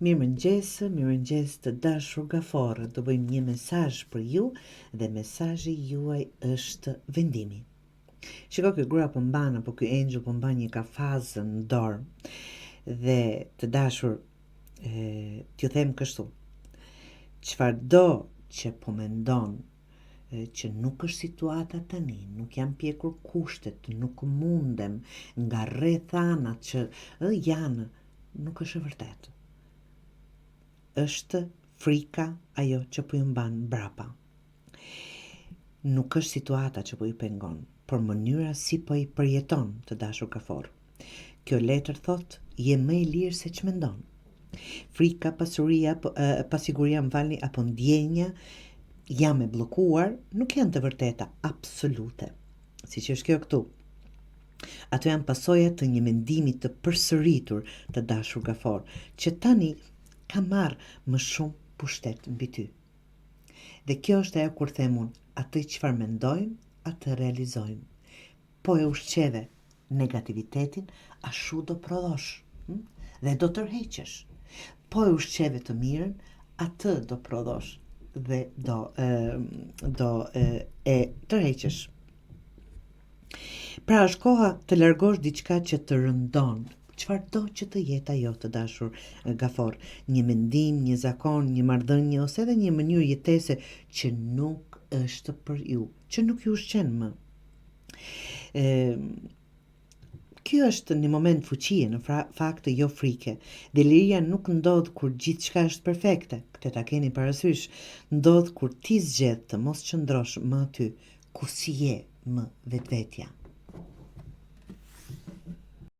Mirëmëngjes, mirëmëngjes të dashur gaforrë, do bëjmë një mesazh për ju dhe mesazhi juaj është vendimi. Shiko kjo grua po mban apo ky engjëll po mban një kafaz në dorë. Dhe të dashur, e, t'ju them kështu. Çfarëdo që po mendon që nuk është situata tani, nuk janë pjekur kushtet, nuk mundem nga rrethanat që janë, nuk është e vërtetë. Është frika ajo që po ju mban mbrapa. Nuk është situata që po ju pengon, por mënyra si po i përjeton të dashur gaforrë. Kjo letër thotë, je më e lirë se ç'mendon. Frika, pasuria, po, e, pasiguria, më falni, apo ndjenja, jam e bllokuar, nuk janë të vërteta absolute. Siç është kjo këtu. Ato janë pasoja të një mendimi të përsëritur të dashur gaforrë, që tani ka marrë më shumë pushtet mbi ty. Dhe kjo është ajo kur them unë, atë çfarë mendojmë, atë realizojmë. Po e ushqeve negativitetin, ashtu do prodhosh hm? dhe do tërheqësh. Po e ushqeve të mirën, atë do prodhosh dhe do e, do e, e tërheqësh. Pra është koha të largosh diçka që të rëndon, çfarëdo që të jetë ajo të dashur gaforrë, një mendim, një zakon, një marrëdhënie ose edhe një mënyrë jetese që nuk është për ju, që nuk ju ushqen më. E, Kjo është një moment fuqie në fakt jo frike. Dhe liria nuk ndodh kur gjithçka është perfekte, këtë ta keni parasysh. Ndodh kur ti zgjedh të mos qëndrosh më aty ku s'je më vetvetja.